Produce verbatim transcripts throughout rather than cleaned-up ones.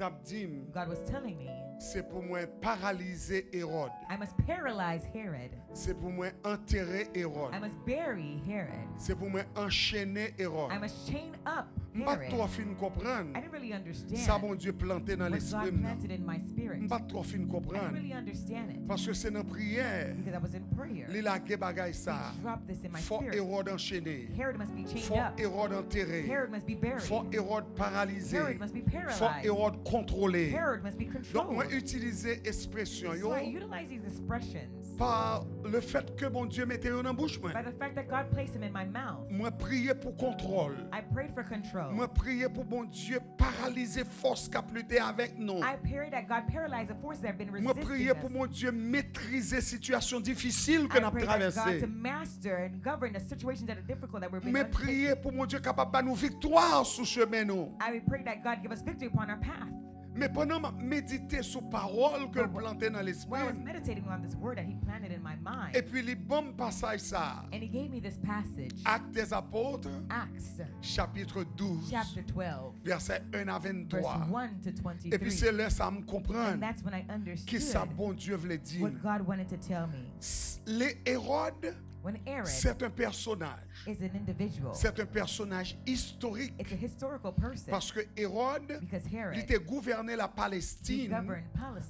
Ap di m, God was telling me, se pou mwen paralize Ewòd. I must paralyze Herod. Se pou mwen antere Ewòd. I must bury Herod. Se pou mwen anchene Ewòd. I must chain up M pa t twò Herod. Fin konprann I didn't really sa understand Bondye plante nan what lespri God m nan. Planted in my spirit. M pa t twò fin I didn't konprann. Really understand it. Paske se nan priyè Because I was in prayer. Li lage bagay sa. He dropped this in my Fò spirit. Ewòd anchene. Herod must be chained Fò up. Ewòd antere. Herod must be buried. Fò Ewòd paralize. Herod must be Fò paralyzed. Ewòd kontwole. Herod must be Donk mwen controlled. Itilize ekspresyon So yo I utilize these expressions pa le fèt ke Bondye mete yo nan bouch mwen. By the fact that God placed them in my mouth. Mwen priye pou kontwòl. I prayed for control. Mwen priye pou Bondye paralize fòs k ap lite avèk nou. I pray that God paralyze the forces that have been Mwen priye resisting pou us. Bondye metrize sitiyasyon difisil ke I n ap pray that God to travèse. Master and govern the situations that are difficult that we're being Mwen priye undertaken. Pou Bondye kapab ba nou viktwa sou chemen nou. I would pray that God give us victory upon our path. Men pandan m ap medite sou pawòl ke l plante nan lespri While I was m, meditating on this word that He planted in my mind, epi li ban m pasaj sa a. And He gave me this passage, Actes des Apôtres, Acts chapitre douze, chapter twelve, vèsè un a verse venntwa. one to twenty-three. Epi se lè sa a m konprann And that's when I kisa understood Bondye vle di what m. God wanted to tell me. S- Le Hérode, When Herod c'est un personnage. Is an individual. C'est un personnage historique. It's a historical person. Parce que Hérode, Because Herod, il était gouverné la he Palestine governed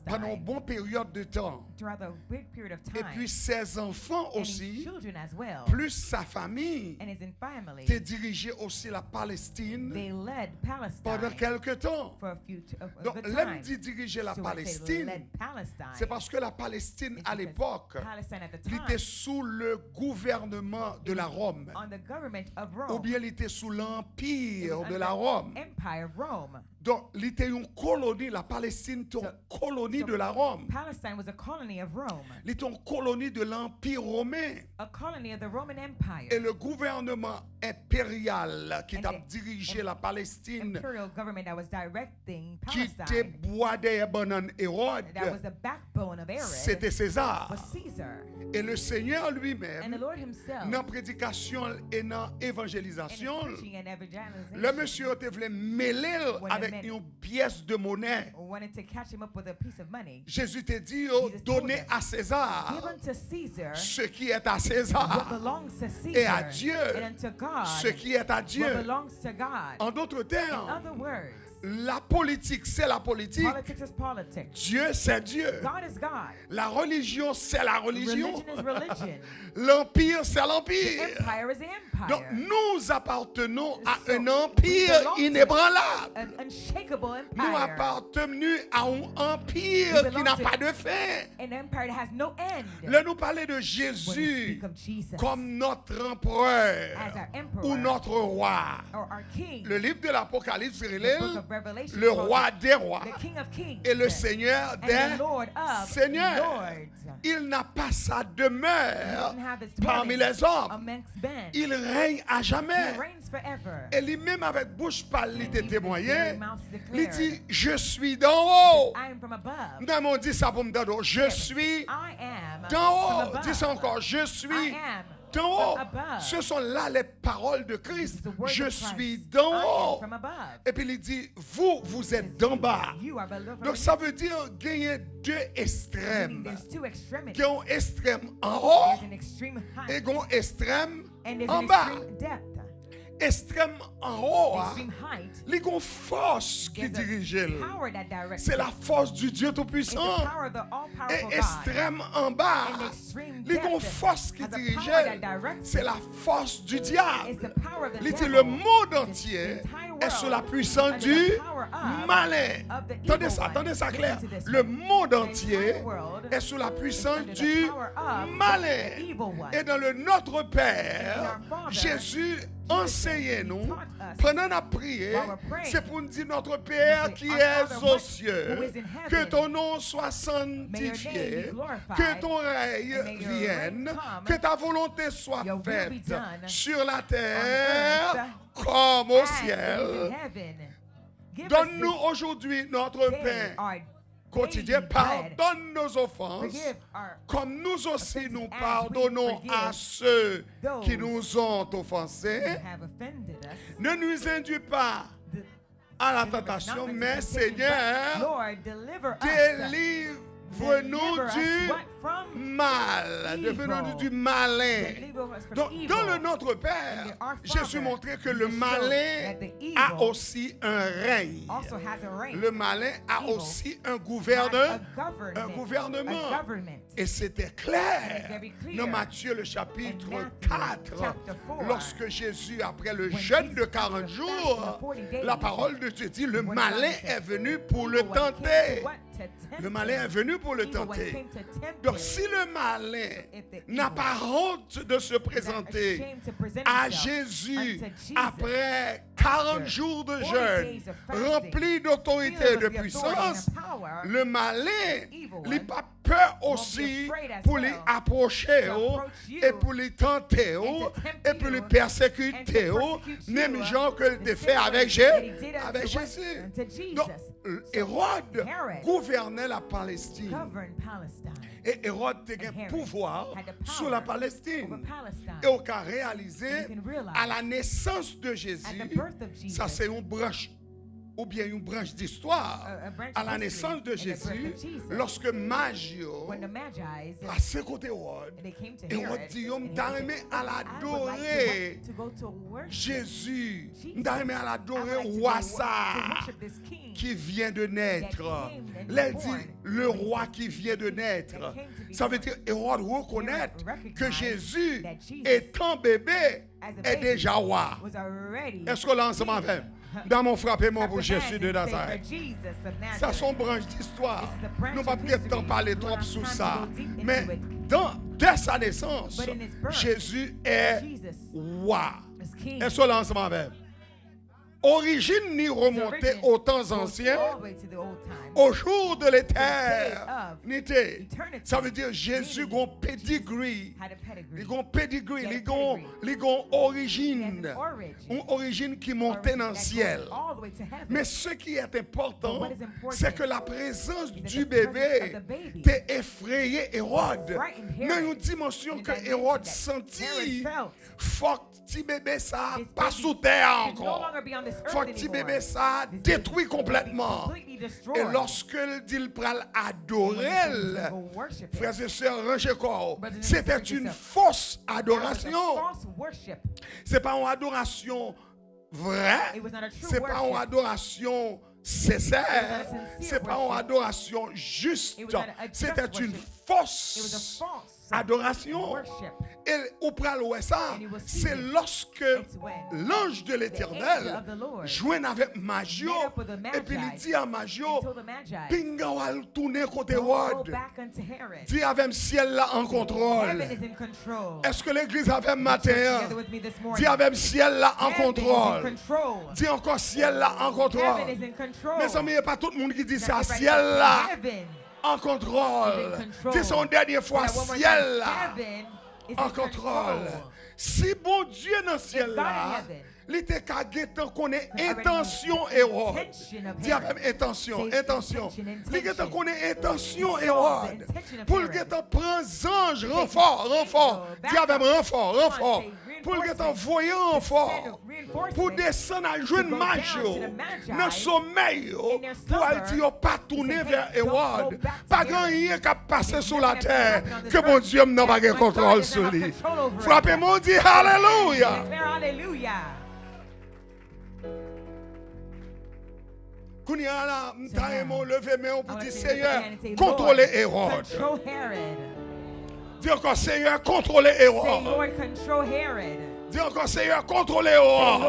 pendant une Palestine bonne période de temps. Throughout a great period of Et time. Puis ses enfants And aussi, his children as well. Plus sa famille, And his family, te dirigé aussi la Palestine they led Palestine pendant quelque temps. For a few t- a, a Donc, good lè m time. di dirije la So when I say Palestine, led Palestine, c'est parce que la Palestine, it's à because l'époque, Palestine at the li time te sous le gouvernement de la Rome. On the government of Rome. Ou bien li te sous It l'empire was de under la the Rome. Empire of Rome. Donc, li te yon koloni, la Palestine te yon koloni de la Rome. Palestine was a colony of Rome. Li te yon koloni de l'Empire romain. A colony of the Roman Empire. Et le gouvernement impérial qui And t'a the dirigé la Palestine, Imperial government that was directing qui te Palestine. Bwa dèyè bannann Hérode, That was the backbone of Herod. C'était César. Was Caesar. Et le Seigneur And the lui-même, Lord himself, nan prédication et nan in his évangélisation, preaching and evangelization, le monsieur te vle mêler When the avec men- une pièce de monnaie. Wanted to catch him up with a piece of money. Jésus te dit, oh, Jesus told donnez him, à César Give unto Caesar ce qui est à what César belongs to Caesar, et à Dieu and unto God ce qui est à Dieu. What belongs to God. En d'autres In termes, other words, la politique, c'est la politique. Politics is politics. Dieu, c'est Dieu. God is God. La religion, c'est la religion. Religion is religion. L'empire, c'est The l'empire. Empire is the empire. Donc, nous appartenons à So, un we empire belong to inébranlable. An unshakable Nous empire. Appartenons à un We empire qui belong n'a to pas de fin. An empire that has no end. Là, nous parlons de When we Jésus speak of Jesus comme notre empereur as our emperor ou notre roi. Or our king. Le livre de l'Apocalypse, The book relève of Revelation le calls roi him des rois the King of kings et le Seigneur and the des Lord of seigneurs. Lords. Il n'a pas sa He demeure doesn't have his parmi dwelling les hommes. Amongst men. Il règne à jamais. He reigns forever. Et lui-même avec bouche pa l, li te And even his very témoigné, mouth li declared, di, je suis d'en haut. I am from above. Non, men w di sa pou m tande w. Je suis I am d'en from haut. above. Dis ça encore. Je suis I am d'en haut. from above. Ce sont là les paroles de Christ. This is the word Je of Christ. Suis d'en I am haut. From above. Epi li di, vous, vous êtes d'en bas. You are below from Donk sa vle di genyen de Meaning ekstrèm. There's two extremities. Gen yon ekstrèm anwo There's an extreme e height gen yon ekstrèm and there's an anba. Extreme depth. Ekstrèm anwo a, Extreme height. Li gon fòs ki There's a dirije l. Power that directs Se la it. Fòs du Dieu It's the Tout-Puissant. Power of the E all-powerful God. ekstrèm anba, And the extreme li gon depth fòs ki has a dirije power that l. Directs Se it. La fòs du diable. It's the power of the Li di devil. Le monde This entier entire est sous la world puissance under du the power of malin. Of the Tande evil sa, one. Tande sa Listen klè. To this Le one. Monde The entier entire world est sous la is puissance under the du power of malin. The evil one. Et dans le Notre Père, And in our Father, Jésus Jesus enseye said, nou, taught us pandan n ap priye, while we're praying, se pou n di Notre Père we say, qui Our es Father, aux which, cieux, who is in heaven, que ton nom soit may your name sanctifié, be glorified, que ton règne and may your reign vienne, come, que ta volonté soit your will be faite done sur la on terre earth comme au as it is ciel. In heaven. Give us Donne-nous this aujourd'hui notre day pain our quotidien. Daily bread. Pardonne nos offenses, Forgive our comme nous aussi offenses nous as we pardonnons forgive à ceux those qui nous ont offensés. Who have offended us. Ne nous induis pas The- à la tentation, mais Seigneur, délivre-nous du mal, délivre-nous du malin. Donc, dans le Notre Père, Jésus montrait que le malin a aussi un règne. Le malin a aussi un gouverne-, un gouvernement. Et c'était clair dans Matthieu le chapitre quatre, lorsque Jésus, après le jeûne de quarante jours, la parole de Dieu dit, le malin est venu pour le tenter. Le malin est venu pour le tenter. Donc, si le malin n'a pas honte de se présenter à Jésus après quarante jours de jeûne, rempli d'autorité et de puissance, le malin, li p ap pè osi pou li apwoche w e pou li tante w e pou li pèsekite w, menm jan ke l te fè avèk Je-, avèk Jezi. Donk, Ewòd gouvène la Palestine. E Ewòd te gen pouvwa sou la Palestine. E w ka reyalize, à la naissance de Jésus, sa se yon branch oubyen yon branch distwa, à la naissance de Jésus, lòske maj yo pase kote Ewòd, Ewòd di yo, "M ta renmen al adore Jezi, m ta renmen al adore wa sa a ki vyen de nèt." Lè l di, "Le roi qui vient de naître," sa vle di Ewòd rekonèt ke Jezi, etan bebe, est déjà roi. Èske w la ansanm avè m? Dam, on frape mwen pou Jezi de Nazarèt. Sa se yon branch distwa. Nou p ap gen tan pale twòp sou sa. Men, dans, dès sa naissance, Jésus est roi. Èske w la ansanm avè m? Orijin ni remonte o tan zansyen, au jour de l'éternité. Sa vle di Jezi gon pedigree. Li gon pedigree, li gon, li gon orijin. Yon orijin ki monte nan syèl. Men ce qui est important, c'est que la présence du bébé te effrayé Hérode. Nan yon dimansyon ke Ewòd santi, fòk ti bebe sa a pa sou tè a ankò. Fòk ti bebe sa a detwi konplètman. E lòske l di l pral adore l, frè e sè, ranje kò w. Se te yon fos adorasyon. Se pa yon adorasyon vrè. Se pa yon adorasyon sensè. Se pa yon adorasyon jis. Se te yon fos adorasyon. E ou pral wè sa, se lòske lanj de Letènèl jwenn avèk maj yo, epi li di a maj yo, "Pinga w al tounen kote Ewòd. Di avè m syèl la an kontwòl." Èske legliz avè m maten an? Di avè m syèl la an kontwòl. Di ankò, "Syèl la an kontwòl." Mezanmi, e pa tout moun ki di sa, syèl la an kontwòl. Di sa yon dènye fwa, syèl la an kontwòl. Si Bondye nan syèl la, li te ka gentan konnen entansyon Ewòd. Di avè m, entansyon, entansyon. Li gentan konnen entansyon Ewòd. Pou l gentan pran zanj, ranfò, ranfò. Di avè m, ranfò, ranfò. Pou l gentan voye ranfò pou desann al jwenn maj yo nan somèy yo, pou al di yo pa tounen vè Ewòd. Pa gen anyen k ap pase sou latè ke Bondye m nan pa gen kontwòl sou li. Frape men w, di, "Alelouya!" Kounye a la, m ta renmen w leve men w pou di, "Seyè, kontwole Ewòd." Di ankò, "Seyè, kontwole Ewòd." Di ankò, "Seyè, kontwole Ewòd."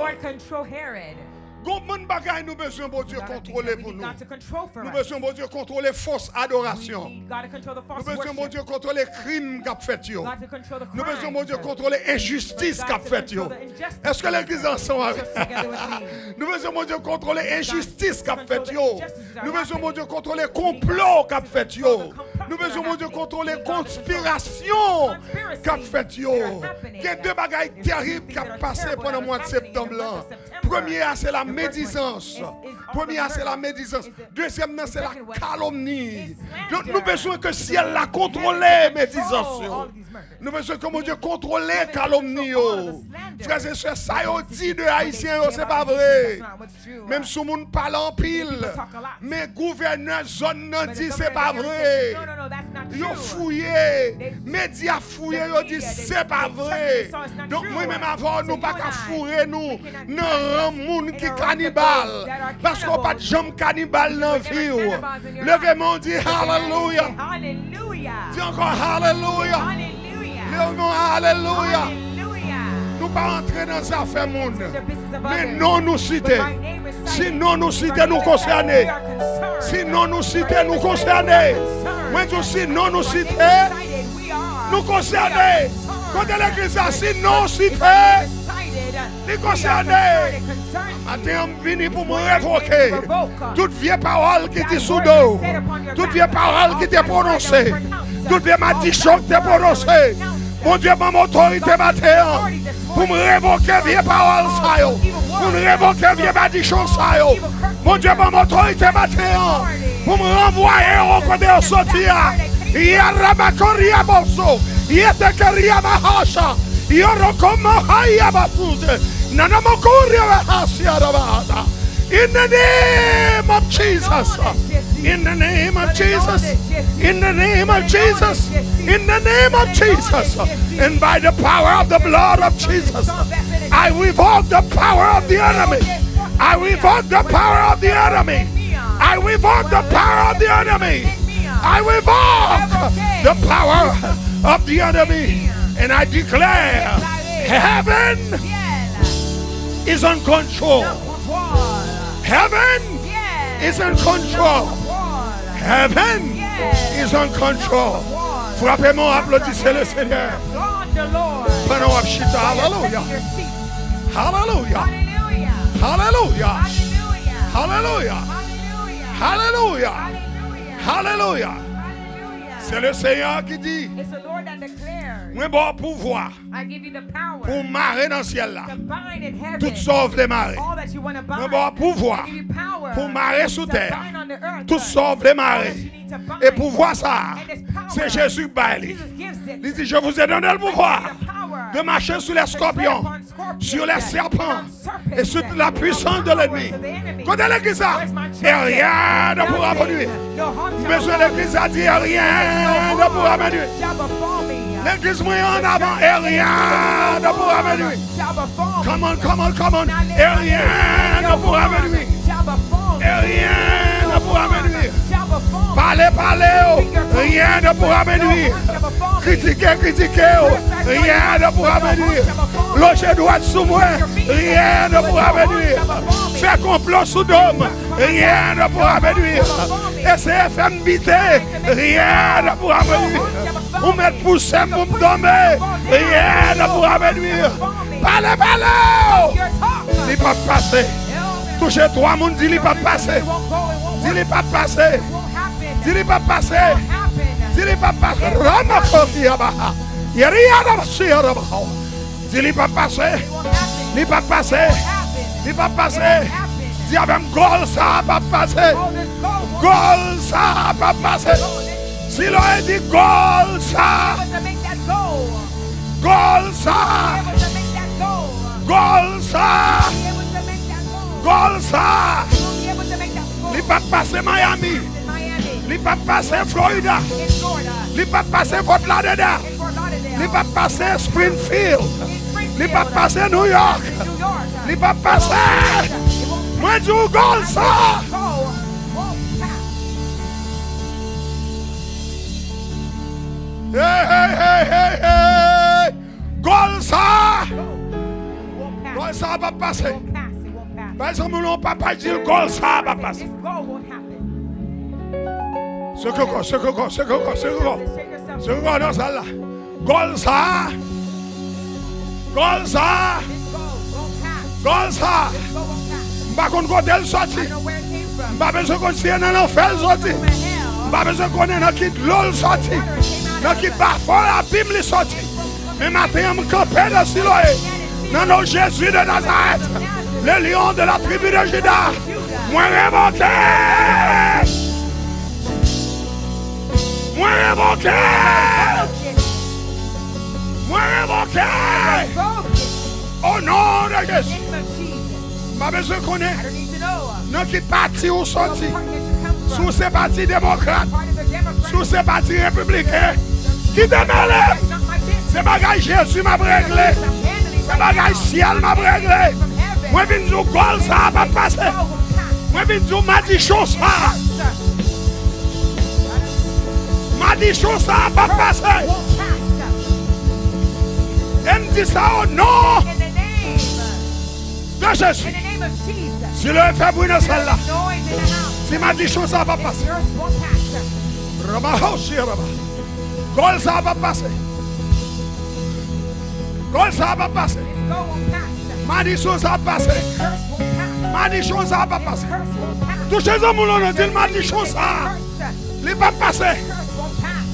Gon bann bagay nou bezwen Bondye kontwole pou nou. Nou bezwen Bondye kontwole fòs adorasyon. Nou bezwen Bondye kontwole krim k ap fèt yo. Nou bezwen Bondye kontwole enjistis k ap fèt yo. Èske legliz ansanm avè m? Nou bezwen Bondye kontwole enjistis k ap fèt yo. Nou bezwen Bondye kontwole konplo k ap fèt yo. Nou bezwen Bondye kontwole konspirasyon k ap fèt yo. Gen de bagay terib k ap pase pandan mwa septanm lan. Premye a, se la medizans. Premye a, se la medizans. Dezyèm nan, se la kalomni. Donk, nou bezwen ke syèl la kontwole medizans yo. Nou bezwen ke Bondye kontwole kalomni yo. Frè e sè, sa yo di de Ayisyen yo, se pa vre. Menm si moun pale anpil, men gouvènè zòn nan di se pa vre. Yo fouye, medya fouye, yo di se pa vre. Donk, mwen menm avè w, nou pa ka foure nou nan ran moun ki kanibal, paske w pa t janm kanibal nan vi w. Leve men w, di alelouya. Di ankò alelouya. Leve men w, alelouya. Nou pa antre nan zafè moun. Men non nou site. Si non nou site, nou konsène. Si non nou site, nou konsène. Mwen di w, si non nou site, nou konsène. Kote legliz la, si non w site, li konsène. Maten an, m vini pou m revoke tout vye pawòl ki di sou do w, tout vye pawòl ki te pwononse, tout vye madichon ki te pwononse. Bondye ban m otorite maten an pou m revoke vye pawòl sa yo, pou m revoke vye madichon sa yo. Bondye ban m otorite maten an pou m ranvwaye yo kote yo soti a. Yarabakoria boso, yetekeria mahasha, yorokomo haya bafute, nanamokuria bahasiarabahata. In the name of Jesus. In the name of Jesus. In the name of Jesus. In the name of Jesus. And by the power of the blood of Jesus, I revoke the power of the enemy. I revoke the power of the enemy. I revoke the power of the enemy. I revoke the power of the enemy. And I declare heaven is on control. Heaven is in control. Heaven is in control. Frape men w, aplodise le Senyè. Pandan w ap chita, alelouya. Alelouya. Alelouya. Alelouya. Alelouya. Se le Senyè ki di, mwen ba w pouvwa pou w mare nan syèl la tout sa w vle mare. Mwen ba w pouvwa pou w mare sou tè a tout sa w vle mare. E pouvwa sa a, se Jezi k bay li. Li di, je vous ai donné le pouvoir de marcher sur les scorpions, sur les serpents et sur la puissance de l'ennemi. Kote legliz la? Et rien ne pourra me nuire. M bezwen legliz la di, et rien ne pourra me nuire. Legliz mwen an avan, et rien ne pourra me nuire. Come on, come on, come on. Et rien ne pourra me nuire. Et rien ne pourra me nuire. Pale, pale yo, rien ne pourra me nuire. Kritike, kritike yo, rien ne pourra me nuire. Lonje dwèt sou mwen, rien ne pourra me nuire. Fè konplo sou do m, rien ne pourra me nuire. Eseye fè m bite, rien ne pourra me nuire. Ou mèt pouse m pou m tonbe, rien ne pourra me nuire. Pale, pale yo. Li p ap pase. Touche twa moun, di, li p ap pase. Di, li p ap pase. Di, li p ap pase. Di, li p ap pase. Ramakoriyabaha. Yeriyadabasiyarabaha. Di, li p ap pase. Li p ap pase. Li p ap pase. Di avè m, gòl sa a p ap pase. Gòl sa a p ap pase. Siloe, di, gòl sa a. Gòl sa a. Gòl sa a. Gòl sa a. Li p ap pase Miami. Li p ap pase Florida. Li p ap pase Fort Lauderdale. Li p ap pase Springfield. Li p ap pase New York. Li p ap pase. Mwen di w, gòl sa. Hey, hey, hey, hey, hey. Gòl sa. Gòl sa p ap pase. Bay zanmi w yon papay, di l, gòl sa p ap pase. Seke kò, seke kò, seke kò, seke kò. Seke kò nan sal la. Gòl sa. Gòl sa. Gòl sa. M pa konn kote l soti. M pa bezwen konn si e nan lanfè l soti. M pa bezwen konnen nan ki dlo l soti. Nan ki bafon abim li soti. Men maten an, m kanpe nan Siloe, nan non Jezi de Nazarèt, le lion de la tribu de Juda. Mwen revoke! Mwen revoke! Mwen revoke! O O non de Jezi. Name of Jesus. M pa bezwen konnen I don't need to know. Nan ki pati ou soti. What party that you come from. Si w se pati demokrat, part of the Democratic si w se pati repibliken, kite m ale. That's not my business. Se bagay Jezi m ap regle. I'm handling Se right bagay now. Syèl m ap regle. From heaven. Mwen vin di w gòl sa a p ap pase. This wall will pass. Mwen vin di w madichon sa a. Madichon sa a p ap pase. Won't pass. E m di sa o non In the name. De Jezi. In the name of Jesus. Si le fè bri nan sal la. Noise in the house. Si madichon sa a p ap pase. This curse won't pass. Rabahoshi raba. Gòl sa a p ap pase. Gòl sa a p ap pase. This goal won't pass. Madichon sa a p ap pase. This curse won't pass. Madichon sa a p ap pase. This curse won't pass. Touche zanmi w la, di l madichon sa a. Curse. Li p ap pase. Curse won't pass.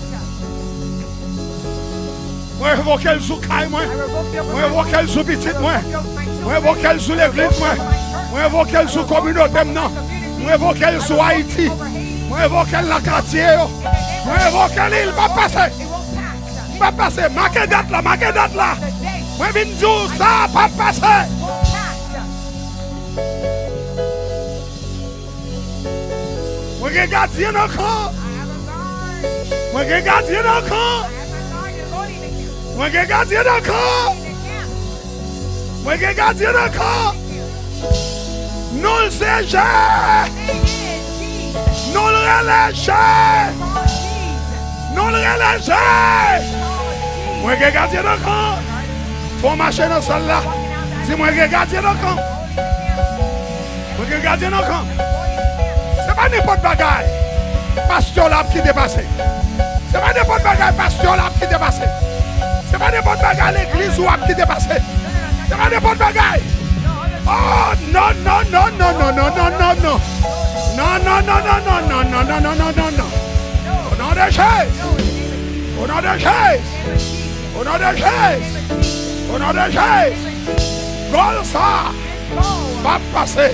Mwen revoke l sou kay mwen. I revoke your Mwen revoke l sou pitit mwen. Mwen revoke l sou legliz mwen. Mwen revoke l sou kominote m nan. Mwen revoke l sou Ayiti. Mwen revoke l nan katye yo. Mwen revoke li, li p ap pase. Li p ap pase. Make dat la, make dat la. Mwen vin di w sa p ap pase. Mwen gen gadyen nan kan. Mwen gen gadyen nan kan. Mwen gen gadyen nan kan. Mwen gen gadyen nan kan. Non l se Je. Non l rele Je. Non l rele Je. Mwen gen gadyen nan kan. Fò w mache nan sal la. Di mwen gen gadyen nan kan. Mwen gen gadyen nan kan. Se pa nenpòt bagay pastè w la ap kite pase. Se pa nenpòt bagay pastè w la ap kite pase. Se pa nenpòt bagay legliz ou ap kite pase. Se pa nenpòt bagay. Oh, non, non, non, non. Non, non, non, non, non, non. O non de Jezi. O non de Jezi. O non de Jezi. O non de Jezi. Gòl sa a p ap pase.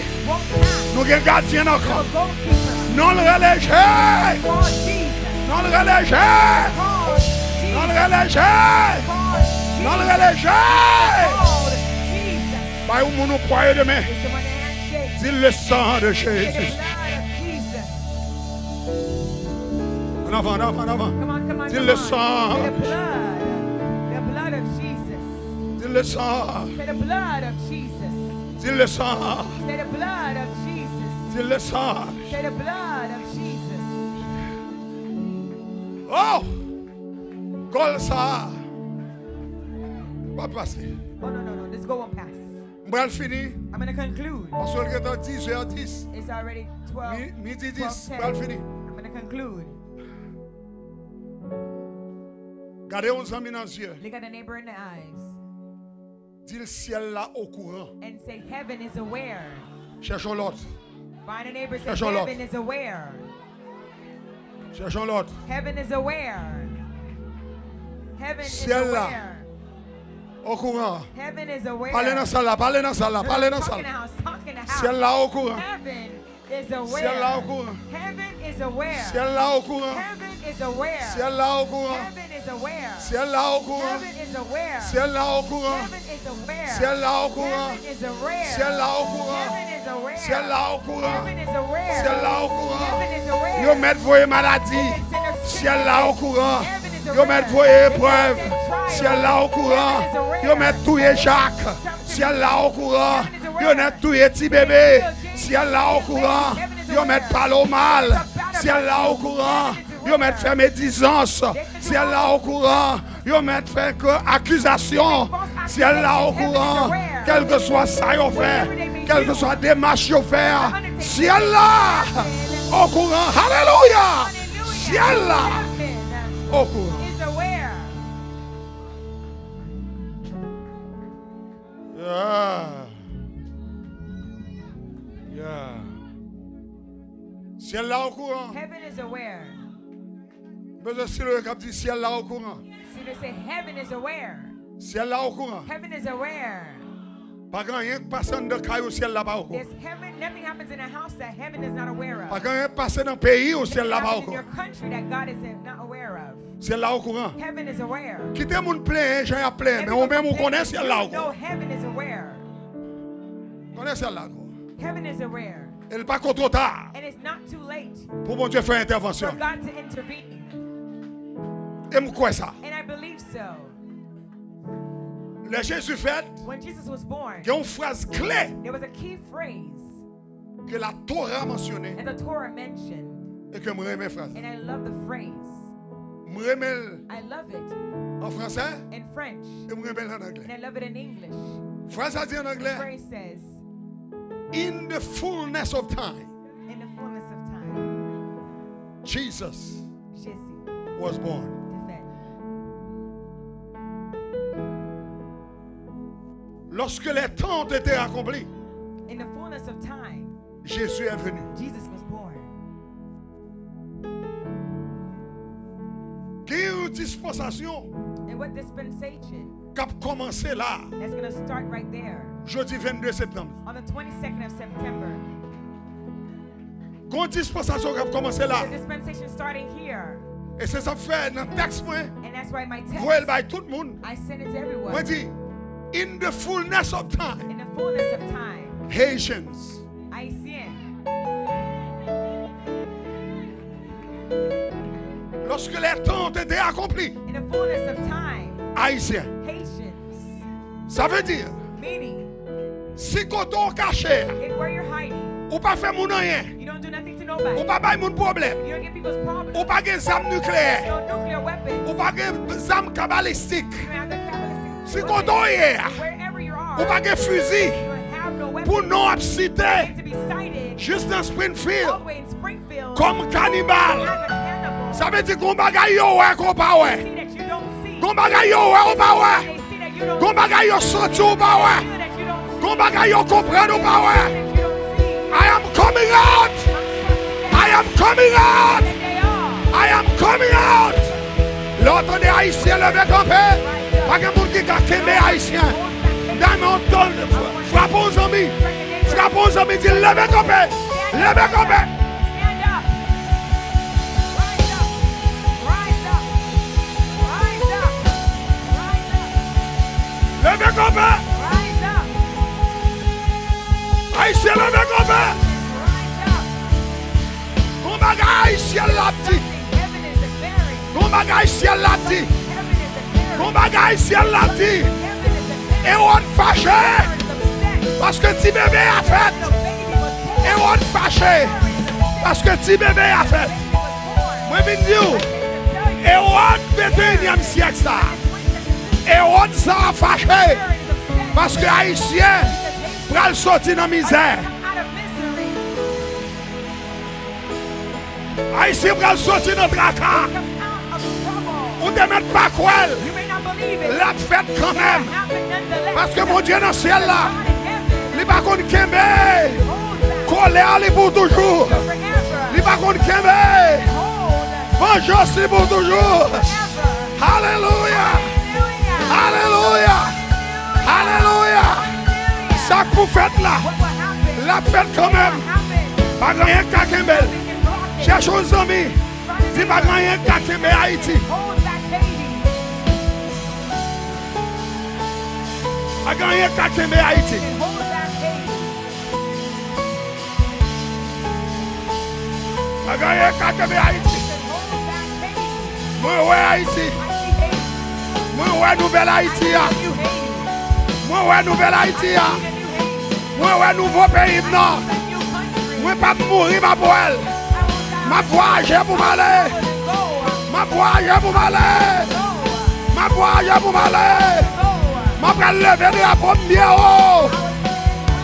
Nou gen gadyen nan kan. Non l rele Je. Non l rele Je. Non l rele Je. Non l rele Je. Bay yon moun ou kwè yo demen. Di le sang de Jésus. An avan, an avan, an avan. Di le sang. Di le sang. Di le sang. Di le sang. Oh! Gòl sa a p ap pase. Oh, no, no, no. This goal won't pass. M pral fini. I'm gonna conclude. Paske l gentan diz è dis. It's already twelve, Mi- midi dis, m pral fini. I'm gonna conclude. Gade yon zanmi nan zye. Look at the neighbor in the eyes. Di l syèl la okouran. And say, "Heaven is aware." Chèche yon lòt. Find a neighbor, say, Chèche yon lòt. "Heaven is aware." Chèche yon lòt. Heaven is aware. Heaven is Syèl la. Aware. Okouran. Heaven is aware. Pale nan sal la, pale nan sal la, pale nan sal la. Talk in the house, talk in the house. Syèl la okouran. Heaven is aware. Syèl la okouran. Heaven is aware. Syèl la okouran. Heaven is aware. Syèl la okouran. Heaven is aware. Syèl la okouran. Heaven is aware. Syèl la okouran. Heaven is aware. Syèl la okouran. Heaven is aware. Syèl la okouran. Heaven is aware. Syèl la okouran. Heaven is aware. Syèl la okouran. Heaven is aware. Yo mèt voye maladi. Syèl la okouran. Heaven is aware. Yo mèt voye eprèv. Syèl la okouran. Heaven is aware. Yo mèt touye Jak. Syèl la okouran. Yo mèt touye ti bebe. Syèl la okouran. Yo mèt pale w mal. Syèl la okouran. Yo mèt fè medizans. Syèl la okouran. Yo mèt fè ke akizasyon. Syèl la okouran. Kèlkeswa sa yo fè, kèlkeswa demach yo fè, syèl la okouran. Alelouya! Syèl la okouran. Yeah. Yeah. Syèl la okouran. Heaven is aware. M bezwen silwe k ap di syèl la okouran. Silwe say, "Heaven is aware." Syèl la okouran. Heaven is aware. Pa gen anyen k pase anndan kay ou syèl la pa okouran. There's heaven, nothing happens in a house that heaven is not aware of. Pa gen anyen k pase nan peyi ou syèl la pa okouran. Nothing happens in your country that God is not aware of. Syèl la okouran. Heaven is aware. Kite moun plenyen jan y ap plenyen, men ou menm ou konnen syèl la okouran. Let people complain, but you know heaven is aware. Konnen syèl la non. Heaven is aware. E l pa ko twò ta. And it's not too late pou Bondye fè for entèvansyon. God to intervene. E m kwè sa. And I believe so. Lè Jezi fèt, when Jesus was born, gen yon fraz kle, there was a key phrase, ke la Torah mansyone, and the Torah mentioned, e ke mwen renmen fraz la. And I love the phrase. Mwen renmen l, I love it, an fransè, in French, e mwen renmen l an anglè. And I love it in English. Fraz la di an anglè, the phrase says, "In the fullness of time, in the fullness of time, Jesus, Jésus, was born." Te fèt. Lorsque les temps ont été accomplis, in the fullness of time, Jésus est venu. Jesus was born. Gen yon dispansasyon, and what dispensation, k ap kòmanse la, that's gonna start right there, jodi vennde septanm, on the twenty-second of September. Gen yon dispansasyon k ap kòmanse la. The dispensation starting here. E se sa k fè nan tèks mwen, and that's why my text, voye l bay tout moun, I send it to everyone. Mwen di, "In the fullness of time, in the fullness of time, Haitians." Haïtiens. Lorsque les temps ont été accomplis, in the fullness of time, Ayisyen. Haitians. Sa vle di, meaning, si kote w kache a, if where you're hiding, ou pa fè moun anyen, you don't do nothing to nobody, ou pa bay moun pwoblèm, you don't give people problems, ou pa gen zam nikleyè, no nuclear weapons, ou pa gen zam kabalistik, you don't have the kabbalistic weapons, si kote w ye a, wherever you are, ou pa gen fizi, you don't have no weapons, pou non w ap site, to be cited, jis nan Springfield, all the way in Springfield, kòm kanibal. As a cannibal. Sa vle di gon bagay yo wè ke w pa wè. Things that you don't see. Gon bagay yo wè ou pa wè. They see that you don't see. Gon bagay yo santi ou pa wè. Feel that you don't see. Gon bagay yo konprann ou pa wè. Things that you don't see. I am coming out. I'm coming out. I am coming out. Today, y'all. I am coming out. Lè w tande Ayisyen leve kanpe, pa gen moun ki ka kenbe Ayisyen. Dam, frape yon zanmi. Frape yon zanmi, di l leve kanpe. Leve kanpe. Stand up. Rise up. Rise up. Rise up. Rise up. Leve kanpe. Rise up. Ayisyen leve kanpe. Rise up. Gon bagay syèl la ap di. Gon bagay syèl la ap di. Gon bagay syèl la ap di. Ewòd fache paske ti bebe a fèt. Ewòd fache paske ti bebe a fèt. Mwen vin di w, Ewòd venteyinyèm syèk sa a, Ewòd sa a fache paske Ayisyen pral soti nan mizè. Ayisyen pral soti nan traka. Ou te mèt pa kwè l. L ap fèt kanmenm. Paske Bondye nan syèl la, li pa konn kenbe kolè li pou toujou. Li pa konn kenbe vanjans li pou toujou. Alelouya! Alelouya! Alelouya! Sa k pou fèt la, l ap fèt kanmenm. Pa gen anyen k ka kenbe l. Chèche yon zanmi, di pa gen anyen k ka kenbe Ayiti. Pa gen anyen k ka kenbe Ayiti. Pa gen anyen k ka kenbe Ayiti. Mwen wè Ayiti. Mwen wè nouvèl Ayiti a. Mwen wè nouvèl Ayiti a. Mwen wè nouvo peyi m nan. Mwen p ap mouri, m ap wè l. M ap vwayaje pou m ale. M ap vwayaje pou m ale. M ap vwayaje pou m ale. M ap al leve drapo m byen wo.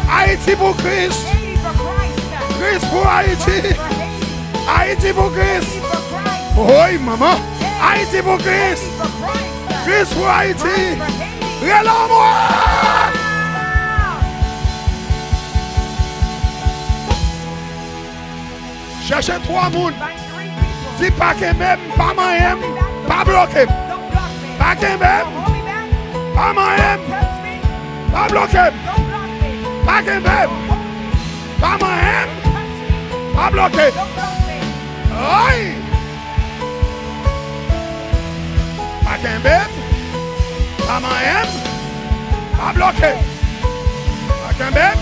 Ayiti pou Kris. Kris pou Ayiti. Ayiti pou Kris. Woy, manman. Ayiti pou Kris. Kris pou Ayiti. Rele anmwe. Chèche twa moun. Di pa kenbe m, pa manyen m, pa bloke m. Pa kenbe m, pa manyen m, pa bloke m. Pa kenbe m, pa manyen m, pa bloke m. Ay! Pa kenbe m, pa manyen m, pa bloke m. Pa kenbe m,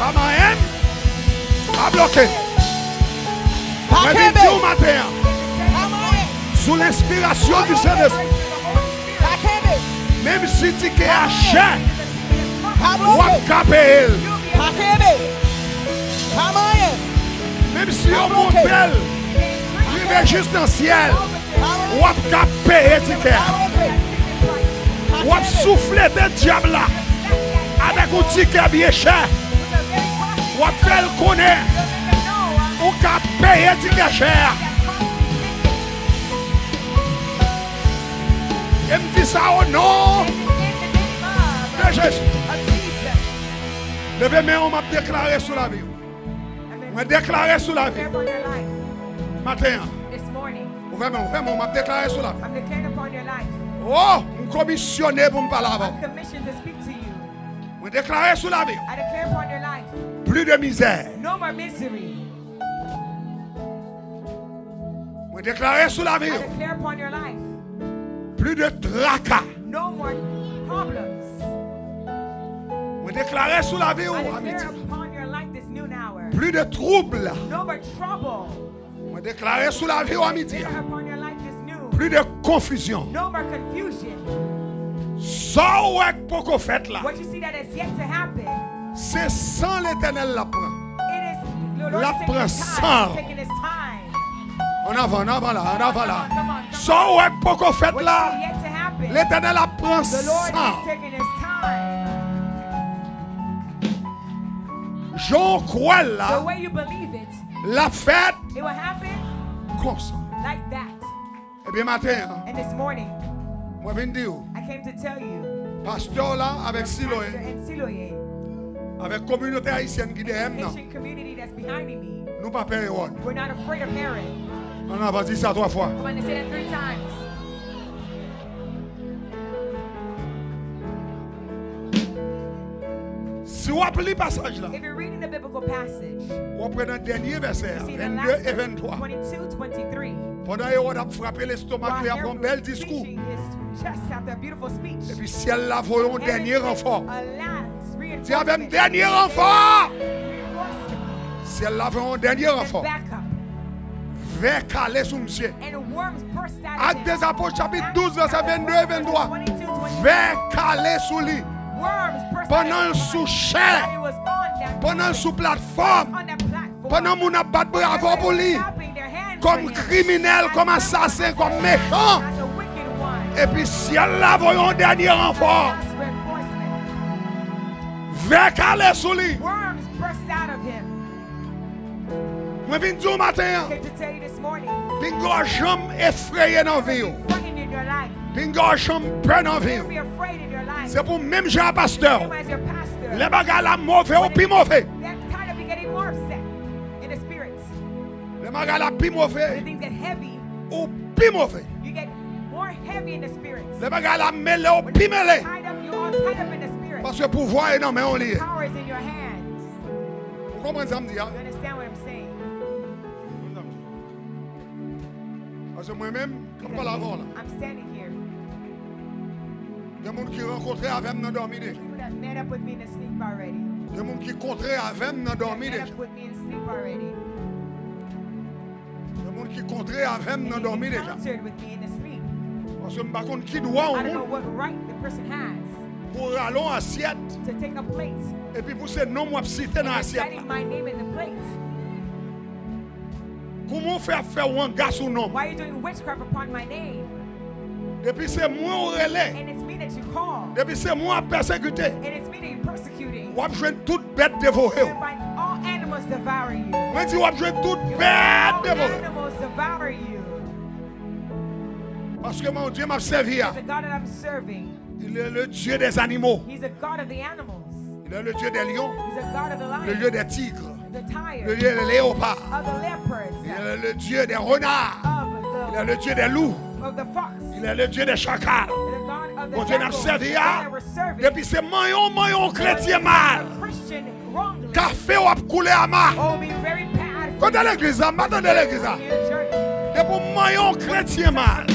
Pa manyen m, pa bloke m. Mwen vin di w maten an, sou lenspirasyon di Sentespri, menm si tikè a chè, w ap ka peye l. Menm si yo monte l rive jis nan syèl, w ap ka peye tikè a. W ap souflete dyab la avèk yon tikè byen chè. W ap fè l konnen ou ka peye tikè chè a. E m di sa o non de Jezi. Leve men w, m ap deklare sou lavi w. Mwen deklare sou lavi w maten an. Ou fèmen, ou fèmen, m ap deklare sou lavi w. Oh, m komisyone pou m pale avè w. Mwen deklare sou lavi w. Plus de misère. Mwen deklare sou lavi w. Plus de traka. Mwen deklare sou lavi w a midi. Plus de trouble. Mwen deklare sou lavi w a midi a. Plus de confusion. Sa w wè k poko fèt la, se san Letènèl l ap pran. L ap pran san. Annavan, annavan la, annavan la. Sa w wè k poko fèt la, Letènèl ap pran san. Jan w kwè l la, l ap fèt konsa. Ebyen, maten an, mwen vin di w, pastè w la avèk Siloye, avèk kominote ayisyèn ki dèyè m nan, nou pa pè Ewòd. Annavan, di sa twa fwa. Si w ap li pasaj la, w ap wè nan dènye vèsè a, vennde e venntwa, pandan Ewòd ap frape lestomak li apre yon bèl diskou, epi syèl la voye yon dènye ranfò. Di avè m, dènye ranfò a! Syèl la voye yon dènye ranfò. Vè kale sou misye. Ak Dèzapot chapit douz, vèsè vennde e venntwa. Vè kale sou li. Pandan l sou chè, pandan l sou platfòm, pandan moun ap bat bravo pou li, kòm kriminèl, kòm asasen, kòm mechan. Epi syèl la voye yon dènye ranfò. Vè kale sou li. Mwen vin di w maten an, pinga w janm efreye nan vi w. Pinga w janm pè nan vi w. Se pou menm jan a pastè w. Lè bagay la move, ou pi move. Lè bagay la pi move, ou pi move. Lè bagay la mele, ou pi mele. Paske pouvwa e nan men w li ye. Ou konprann sa m di a? Paske mwen menm, k ap pale avè w la, gen moun ki rankontre avè m nan dòmi deja. Gen moun ki kontre avè m nan dòmi deja. Gen moun ki kontre avè m nan dòmi deja. Paske m pa konn ki dwa yon moun pou rale yon asyèt, epi pou se non m w ap site nan asyèt la. Kouman w fè ap fè wanga sou non m? Depi se mwen w rele, depi se mwen w ap pèsekite, w ap jwenn tout bèt devore w. Mwen di, w ap jwenn tout bèt devore w. Paske Bondye m ap sèvi a, il est le Dieu des animaux. Il est le Dieu des lions, le Dieu des tigres, le Dieu des léopards. Il est le Dieu des renards. Il est le Dieu des loups. Il est le Dieu des chakals. Bondye n ap sèvi a, depi se manyon manyon kretyen mal, kafe w ap koule ama. Kote legliz la? M pa tande legliz la. Depi w manyen yon kretyen mal,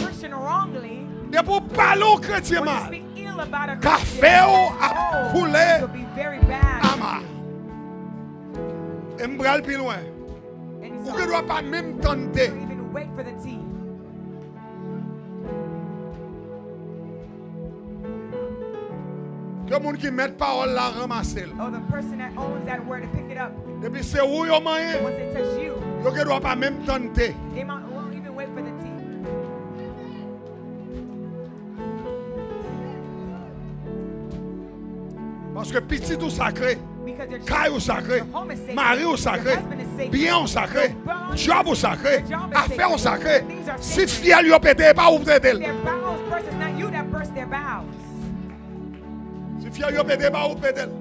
depi w pale yon kretyen mal, kafe w ap koule ama. L pi lwen. Ou gen dwa pa menm tann te. Ke moun ki mèt pawòl la ranmase l. Depi se ou yo manyen, yo gen dwa pa menm tann te. Paske pitit ou sakre, kay ou sakre, mari ou sakre, byen ou sakre, djòb ou sakre, afè ou sakre. Si fyèl yo pete, e pa ou k pete l. Si fyèl yo pete, e pa ou k pete l.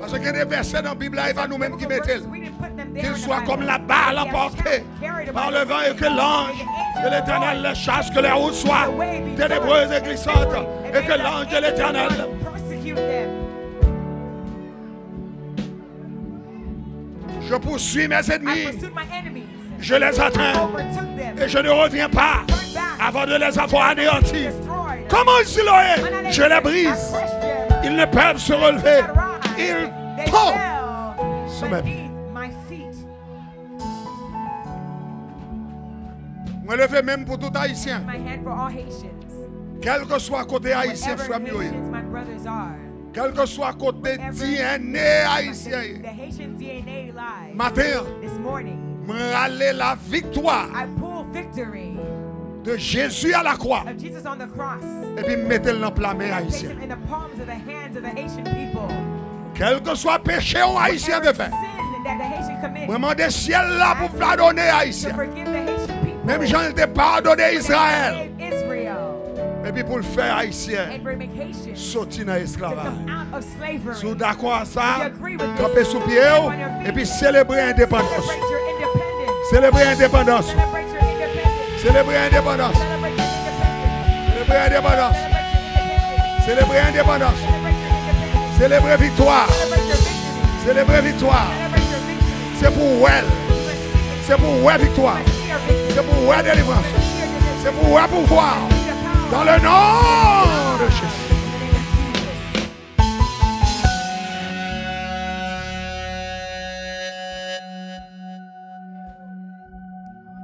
Paske gen de vèsè nan Bib la, e pa nou menm ki mete l. Qu'il soit comme la balle emportée par le vent, et que l'ange de l'Éternel les chasse, que les routes soient ténébreuses et glissantes, et que l'ange de l'Éternel Je poursuis mes ennemis. Je les atteins. Et je ne reviens pas avant de les avoir anéantis. Comme un Siloé, je les brise. Ils ne peuvent se relever. Ils tombent sous mes pieds. Mwen leve men m pou tout Ayisyen. Kèlkeswa kote Ayisyen frè m yo ye. Kèlkeswa kote D N A ayisyen ye. Maten an, mwen rale laviktwa de Jezi a lakwa. Epi m mete l nan pla men Ayisyen. Kèlkeswa peche yon Ayisyen te fè, mwen mande syèl la pou padone Ayisyen. Menm jan l te padone Izrayèl. Epi pou l fè Ayisyen soti nan esklavaj. Si w dakò a sa, kanpe sou pye w epi selebre endepandans ou. Selebre endepandans ou. Selebre endepandans ou. Selebre endepandans ou. Selebre endepandans ou. Selebre viktwa. Selebre viktwa. Se pou w wè l. Se pou w wè viktwa. Se pou w wè delivrans. Se pou w wè pouvwa. Dans le nom de Jésus.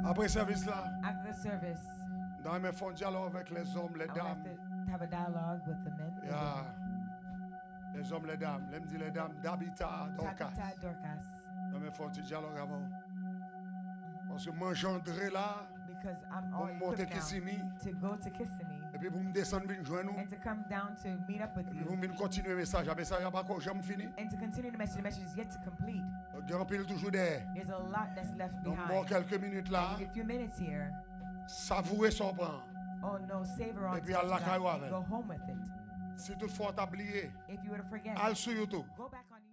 Apre sèvis la, After the service, m ta renmen fè yon dyalòg avèk lèzòm, I would like lèdam. To have a dialogue with the men. Yeah. Lèzòm, lèdam. Lè m di lèdam, Dabita, Dorcas. Tabitha, Dorcas. Mwen fè yon ti dyalòg avè w. Paske m antre la, because I'm pou m monte Kisimi, to go to Kissimmee, epi pou m desann vin jwenn ou, and to come down to meet up with you, epi pou m vin kontinye mesaj la. Mesaj la pako janm fini. And to continue the message, the message is yet to complete. Gen anpil toujou dèyè. There's a lot that's left behind. Donk, ban w kèlke minit la. I give you a few minutes here. Savoure sa w pran. Oh no, savor on. Epi al lakay ou avè l. Go home with it. Si tout fwa w ta bliye, if you were to forget, al sou YouTube. Go back on